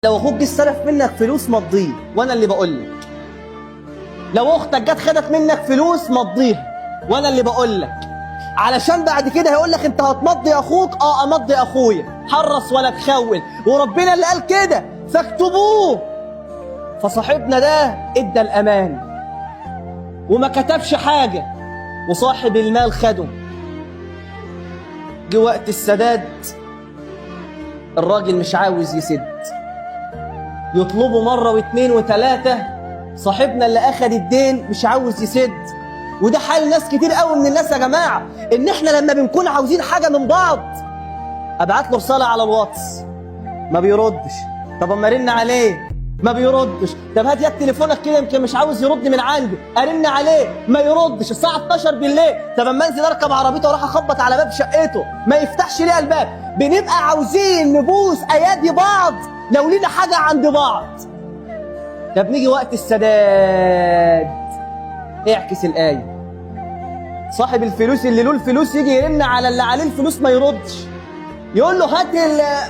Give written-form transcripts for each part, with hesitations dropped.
لو اخوك جه استلف منك فلوس مضيه، وانا اللي بقول لك. لو اختك جت خدت منك فلوس مضيها، وانا اللي بقول لك. علشان بعد كده هيقول لك انت هتمضي اخوك، امضي اخويا، حرص ولا تخون، وربنا اللي قال كده فاكتبوه. فصاحبنا ده ادى الامان وما كتبش حاجة، وصاحب المال خده. جه وقت السداد، الراجل مش عاوز يسد، يطلبه مرة واثنين وثلاثة. صاحبنا اللي اخد الدين مش عاوز يسد. وده حال ناس كتير قوي من الناس يا جماعة، ان احنا لما بنكون عاوزين حاجة من بعض ابعت له رسالة على الواتس ما بيردش، طب اما ارن عليه ما بيردش، طب هات يا تليفونك كده يمكن مش عاوز يرد من عنده، ارن عليه ما يردش، الساعة 12 بالليل، طب اما انزل اركب عربيته واروح اخبط على باب شقته ما يفتحش ليه الباب. بنبقى عاوزين نبوس ايادي بعض لو لينا حاجة عند بعض. طب نيجي وقت السداد، اعكس الايه، صاحب الفلوس اللي له الفلوس يجي يرن على اللي عليه الفلوس ما يردش، يقول له هات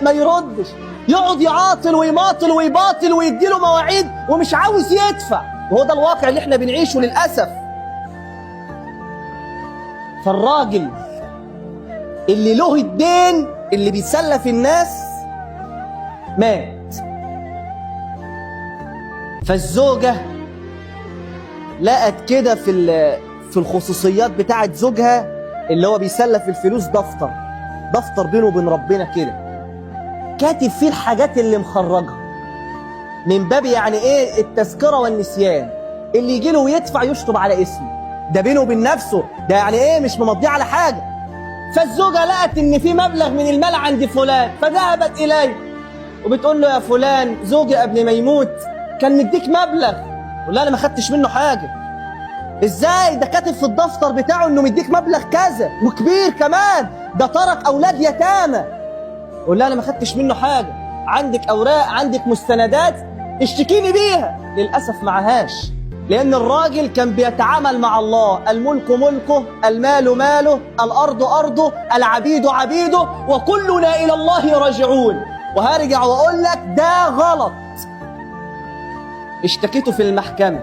ما يردش، يقعد يعاطل ويماطل ويباطل ويديله مواعيد ومش عاوز يدفع. وهو ده الواقع اللي احنا بنعيشه للأسف. فالراجل اللي له الدين اللي بيسلف الناس مات. فالزوجة لقت كده في الخصوصيات بتاعت زوجها اللي هو بيسلف الفلوس دفتر بينه وبين ربنا كده، كاتب فيه الحاجات اللي مخرجها من باب يعني ايه التذكرة والنسيان، اللي يجي له ويدفع يشطب على اسمه، ده بينه وبين نفسه، ده يعني ايه مش ممضيه على حاجة. فالزوجه لقت ان في مبلغ من المال عند فلان، فذهبت اليه وبتقول له يا فلان زوجي قبل ما يموت كان مديك مبلغ. يقول لها انا ما خدتش منه حاجة. ازاي؟ ده كاتب في الدفتر بتاعه انه مديك مبلغ كذا وكبير كمان، ده ترك اولاد يتامى. يقول لها انا ما خدتش منه حاجة، عندك اوراق، عندك مستندات، اشتكيني بيها. للاسف معهاش، لان الراجل كان بيتعامل مع الله، الملك ملكه، المال ماله، الارض ارضه، العبيد عبيده، وكلنا الى الله راجعون. وهرجع واقول لك ده غلط. اشتكيته في المحكمة،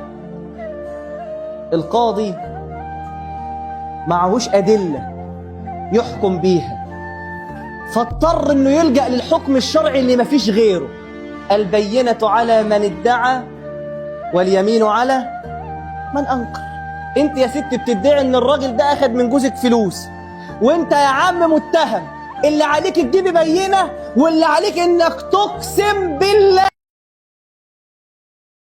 القاضي معهوش ادلة يحكم بيها، فاضطر انه يلجأ للحكم الشرعي اللي مفيش غيره، البينة على من ادعى واليمين على من انكر. انت يا ست بتدعي ان الراجل ده اخد من جوزك فلوس، وانت يا عم متهم، اللي عليك تجيبي بينة، واللي عليك انك تقسم بالله.